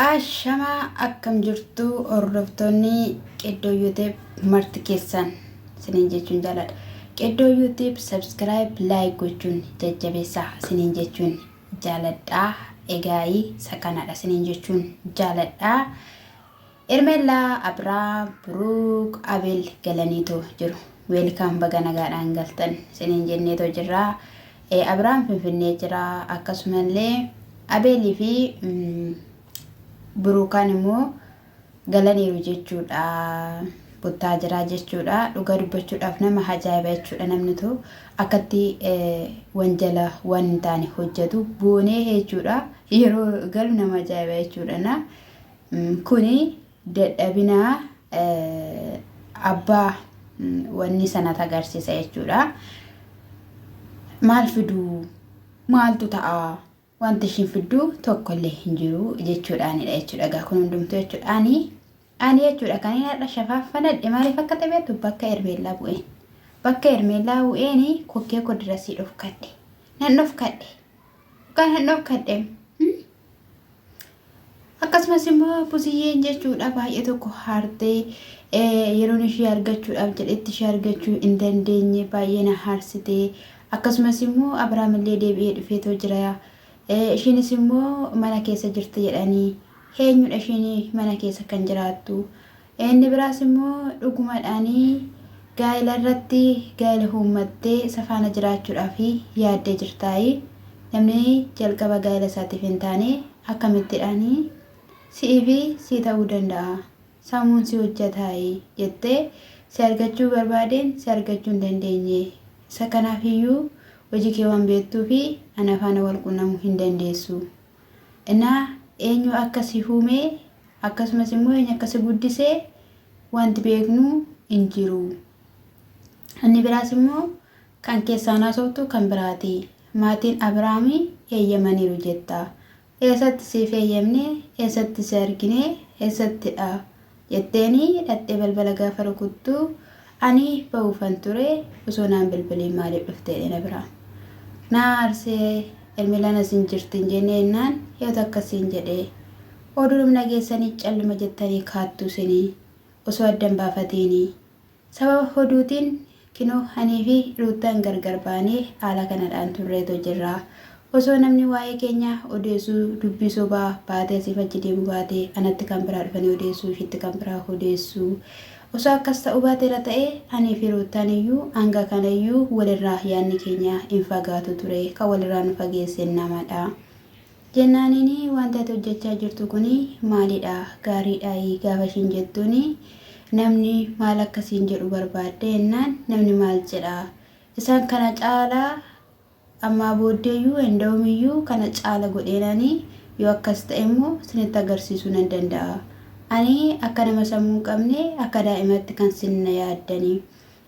Ashamaa akkam jirtu hordoftoonni Qeddoo YouTube marti keessan isiniin jechuun jaaladha. Qeddoo YouTube subscribe like gochuun jajjabeessaa isiniin jechuun jaaladha. Egaayii isa kanadha isiniin jechuun jaaladha. Ermeellaa, Abrahaam, Buruuk, Abel galaniitoo jiru. Weelkaam baga nagaadhaan galtan isiniin jenneetoo jirra. Abrahaam Finfinnee jira. Akkasumallee Abeelii fi Buruukaan immoo galaniiru jechuudha. Buttaa jira jechuudha. Dhugaa dubbachuudhaaf nama ajaa'iba jechuudha namnitu akkatti wanjala waan hin taane hojjetu boonee jechuudha. Yeroo galu nama ajaa'iba jechuudha. Kuni dadhabina abbaa wanni sanat agarsiisa jechuudha. Maal fiduu? Maaltu ta'a? Wanti ishiin fidduu tokkollee hin jiru jechuudhaanidha jechuudha. Egaa kun hundumtuu jechuudha. Ani ani jechuudha kan inni har'a shafaaffanadhe maaliif akka ta'e beektu bakka Hermeellaa bu'een. Bakka Hermeellaa bu'een kokkee koo dirasii dhofkadhe. Nan dhofkadhe. Dhugaa nan dhofkadhe. Akkasumas immoo buziyyeen jechuudha baay'ee tokko haartee yeroon ishee argachuudhaaf jedhetti ishee argachuu hin dandeenye baay'ee na haarsite. Akkasumas immoo Abiraam illee deebi'ee dhufeetoo jira. Ishiinis immoo mana keessa jirti jedhanii eenyudha ishiin mana keessa kan jiraattu. Inni biraas immoo dhugumadhaanii gaa'ela irratti gaa'ela uummattee isa faana jiraachuudhaaf yaaddee jirtaayi. Namni jalqaba gaa'ela isaatiif hin taane akkamittidhaan si'ii fi sii ta'uu danda'a? Sammuun si hojjetaayi jettee si argachuu barbaadeen si argachuu hin dandeenye. Isa kanaaf iyyuu hojii kee waan beektuu fi ana faana wal qunnamuu hin dandeessu. Innaa eenyu akka si uume akkasumas immoo eenyu akka si guddise wanti beeknu hin jiru. Inni biraas immoo kan keessaan haasoftu kan biraati. Maatiin Abiraami eeyyamaniiru jetta. Eessatti siif eeyyamne? Eessatti si argine? Eessattidha? Jetteeni dhaqxee balbala gaafa rukuttu ani ba'uufan ture osoo naan bilbiliin maaliif dhufte jedheen Abiraam. Na aarsee Ermelaan as hin jirti hin jenne jennaan yoo takka siin jedhe oduudhum dhageessanii calluma jettanii kaattu isinii osoo adda hin baafatiini. Sababa oduutiin kinoo anii fi Ruuttaan gargar baanee haala kanadhaan turreeto jirra. Osoo namni waa'ee keenya odeessuu dubbii sobaa baatee asiif achi deemu baatee anatti kan biraa dhufanii odeessuu ishiitti kan biraa odeessuu. Osoo akkas ta'uu baateera ta'ee anii fi Ruuttaan iyyuu hanga kana iyyuu walirraa yaadni keenya hin fagaatu ture. Kan walirraa nu fageesse namadha. Jennaaniin wanti ati hojjechaa jirtu kun maalidha? Gaariidhaayii gaafa ishiin jettuun namni maal akka siin jedhu barbaadde jennaan namni maal jedha? Isaan kana caalaa ammaa booddeeyyuu enda'umiyyuu kana caala godheenani yoo akkas ta'e immoo isinitti agarsiisuu nan danda'a. Ani akka nama sammuu hin qabne akka daa'imatti kan sin na yaaddani.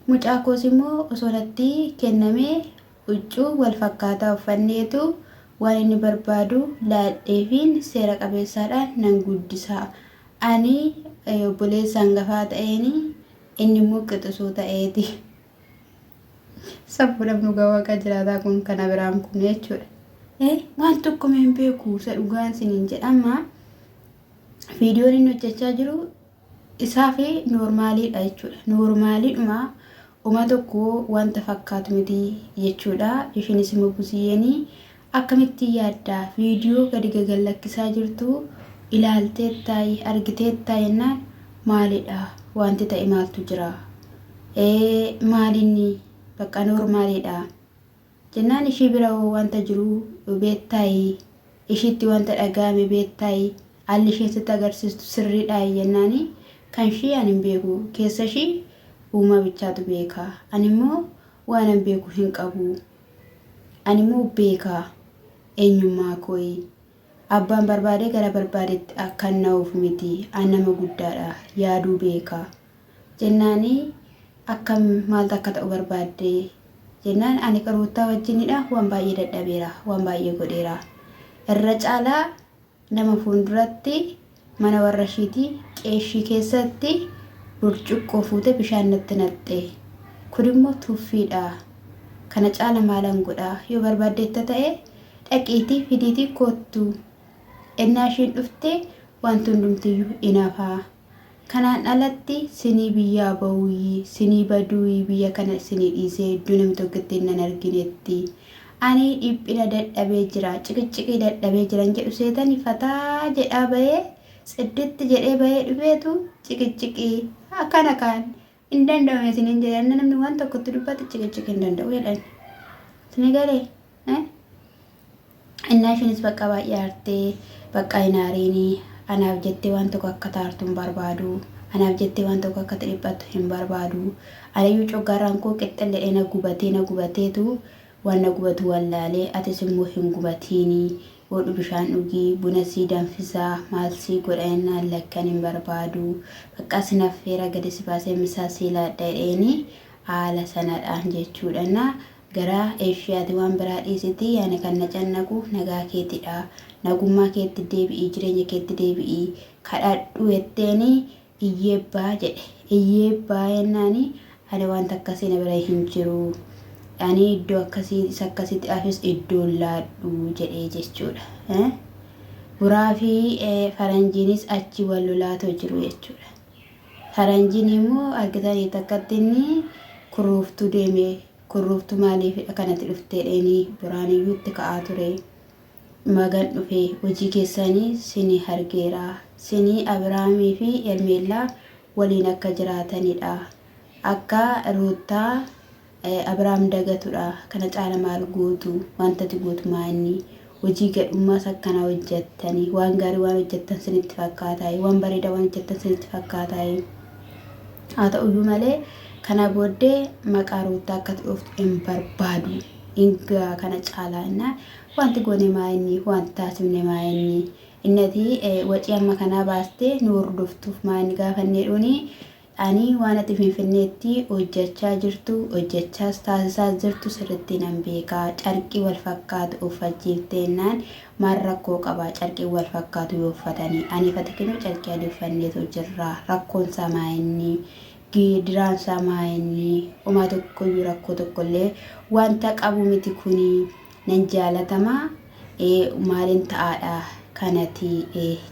Mucaa koos immoo osoo natti kennamee Huccuu wal fakkaataa uffanneetu waan inni barbaadu laadheefiin seera qabeessaadhaan nan guddisa. Ani obboleessa hangafaa ta'een inni immoo qixisuu ta'eeti. Safuudhaaf dhugaa waaqa jiraataa kun kan Abiraam kun jechuudha. Waan tokko hin beeku isa dhugaan isiniin jedhama. Viidiyoon inni hojjechaa jiru Isaaf noormaaliidha jechuudha. Noormaaliidhuma uma tokko wanta fakkaatu miti jechuudha. Ishiinis immoo buziyyeen akkamitti yaadda viidiyoo gadi gagallakkisaa jirtu ilaalteettaayi argiteettaa jennaan maalidha wanti ta'e maaltu jira maalinni bakka noormaaliidha Jennaan ishii bira hoo wanta jiru beettaayi? Ishiitti wanta dhaga'ame beettaayi? Haalli isheen sitti agarsiistu sirriidhaayi? Jennaani kan ishii ani hin beeku. Keessa ishii uumaa bichaatu beeka. Ani immoo waanan beeku hin qabu. Ani immoo beeka eenyummaa kooyi. Abbaan barbaade gara barbaadetti akkan na oofu miti. An nama guddaadha. Yaaduu beeka. Jennaani akkam maaltu akka ta'u barbaadde? Jennaan ani Ruuttaa wajjinidha waan baay'ee dadhabeera waan baay'ee godheera. Irra caalaa nama fuulduratti mana warra ishiitii qeeshii keessatti burcuqqoo fuute bishaan natti naqxe. Kun immoo tuffiidha. Kana caala maalan godha? Yoo barbaaddeetta ta'e dhaqiitii fidiitii koottu. Ennaa ishiin dhufte Wanti hundumtiyyuu in hafa. Kanaan alatti sinii biyyaa ba'uuyii, sinii baduuyii biyya kana isinii dhiisee iddoo namni tokko ittiin nan arginetti. Ani dhiphina dadhabee jira, ciqicciqii dadhabee jiran jedhu seetani fataa jedhaa bahee tsidditti jedhee bahee dhufeetu ciqicciqii akkana kaan hin danda'u isiniin jedhan namni waan tokkotti dubbate ciqicciqii hin danda'u jedhan. Isinii galee? Innaa ishiinis bakka baay'ee aartee bakka hin aariinii anaaf jettee waan tokko akka taartu hin barbaadu. Anaaf jettee waan tokko akka dhiphattu hin barbaadu. Anayyuu coggaarraan koo qixxilledhee na gubatee na gubateetu waan na gubatu wallaalee atis immoo hin gubatiinii. Hodhu bishaan dhugii buna sii danfisaa maal sii godha jennaan lakkan hin barbaadu. Bakka sin affeera gadi si baasee misaa sii laadha jedheeni haala sanadhaan jechuudha. Gara Eeshiyaati waan biraa dhiisiti ani kan na cannaqu nagaa keetidha. Nagummaa keetti deebi'ii jireenya keetti deebi'ii kadhadhu jetteeni iyyeebbaa jedhe. Iyyeebbaa jennaani ani wanta akkasii na bira hin jiru. Ani iddoo akkasii isa akkasitti afis iddoo laadhu jedhee jechuudha. Buraa fi faranjiinis achi wal lolaatoo jiru jechuudha. Faranjiin immoo argitanii takkatti inni kurruuftuu deeme kurruuftuu maaliifidha kanatti dhuftee dheeni buraan iyyuu itti ka'aa ture. Magan dhufe hojii keessanii sini hargeera. Sini Abiraamii fi Hermeellaa waliin akka jiraatanidha. Akka Ruuttaa Abiraam dagatudha. Kana caala maal gootu? Wanta ati gootu maa inni? Hojii gadhummaas akkana hojjettani. Waan gaarii waan hojjettan sinitti fakkaataayi. Waan bareedaa waan hojjettan sinitti fakkaataayi. Haa ta'uyyuu malee kana booddee maqaa Ruuttaa akka dhuftu hin barbaadu. Hin gaa kana caalaa innaa wanti goone maa inni? Wanti taasifne maa inni? Inni ati wacii amma kanaa baastee nu hordoftuuf maa inni gaafannee dhuuni Ani waan ati Finfinneetti hojjachaa jirtu, hojjachaas taasisaas jirtu sirriitti nan beeka. Carqii wal fakkaatu uffachiifteennaan maal rakkoo qaba carqiin wal fakkaatu yoo uffatanii. Aniif ati kinoo carqii adii uffanneetoo jirra. Rakkoon isaa maa inni? Gidiraan isaa maa inni? Homaa tokkoyyuu rakkoo tokkollee wanta qabu miti kuni. Nan jaalatama maalin ta'aadha kanati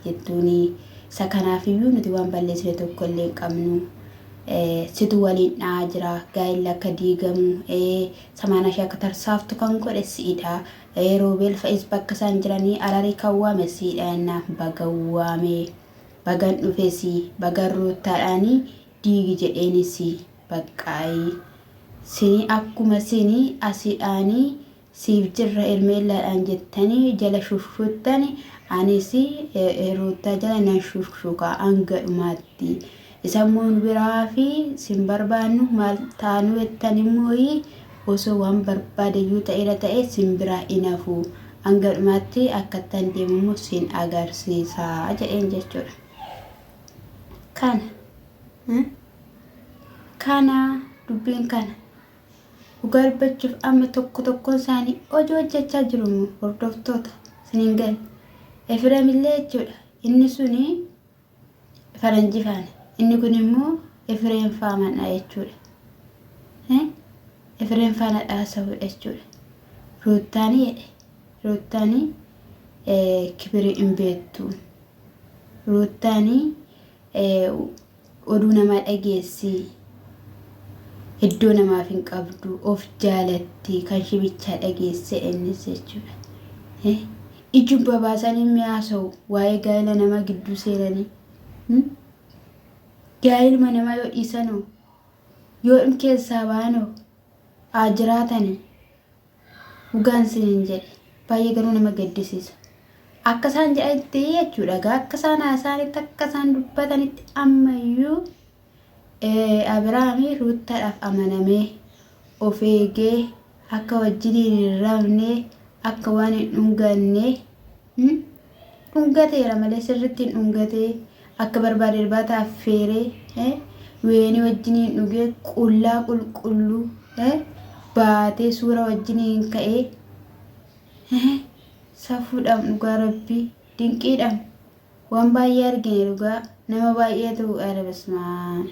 jettuuni. Isa kanaafiyyuu nuti waan balleessine tokko illee hin qabnu. Situ waliin dha'aa jira. Gaa'elli akka diigamu, samaana ishee akka tarsaaftu kan godhe si'idha. Roobeel fa'is bakka isaan jiranii ararii kan waame si'idha jennaan bagan waame. Bagan dhufesi, bagan ruuttaadhaani diigi jedheenisi baqqaayi. Sini akkuma sini asidhaani siif jirra Hermeellaadhaan jettanii jala shushshuttani anis Ruuttaa jala nan shushshuka hanga dhumaatti. Isammoo nu biraa fi sin barbaannu maal taanu jettan immoo osoo waan barbaadeyyuu ta'eera ta'e sin biraa hin hafu. Hanga dhumaatti akkattan deemu immoo sin agarsiisa jedheen jechuudha. Kana. Kana dubbiin kana. Dhugaa dubbachuuf amma tokko tokkoon isaanii hojii hojjechaa jiru immoo hordoftoota isiniin gale. Efreem illee jechuudha. Inni suni faranjii faana. Inni kun immoo Efreem faamadha jechuudha. Efreem faana dhaasa'uudha jechuudha. Ruuttaanii jedhe. Ruuttaanii kibirii hin beektu. Ruuttaanii oduu namaa dhageessi. Iddoo namaaf hin qabdu. Of jaalatti kan ishee bichaa dhageesse innis jechuudha. Ijuma babaasanii mi'aasa'u waa'ee gaa'ela namaa gidduu seenanii. Gaa'eluma namaa yoo dhiisanoo yoo dhum keessaa baanoo haa jiraatanii. Dhugaan sinin jedhe baay'ee garuu nama gaddisiisa. Akka isaan jedhanitti jechuudha egaa akka isaan haasa'anitti akka isaan dubbatanitti ammayyuu Abiraami Ruuttaadhaaf amanamee of eegee akka wajjiniin hin rafne akka waan hin dhunganne dhungateera malee sirriitti hin dhungatee akka barbaade irbaata affeeree weenii wajjiniin dhugee qullaa qulqulluu baatee suura wajjiniin ka'ee safuudhaam dhugaa rabbii dinqiidhaam waan baay'ee argine dhugaa nama baay'eetu ara basmaa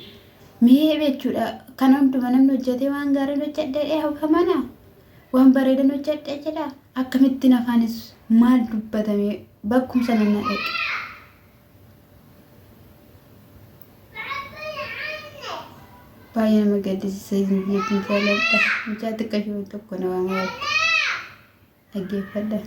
mee jechuudha kan hunduma namni hojjetee waan gaarii hojjedhe hafamana waan bareedan hojjedhe jedha akkamittiin afaanis maal dubbatame bakkumsa namna dhaqe. Baay'ee nama gaddisiisa jechuun jaalladha. Mucaa xiqqashoo tokko na waamaatti. Dhaggeeffadha.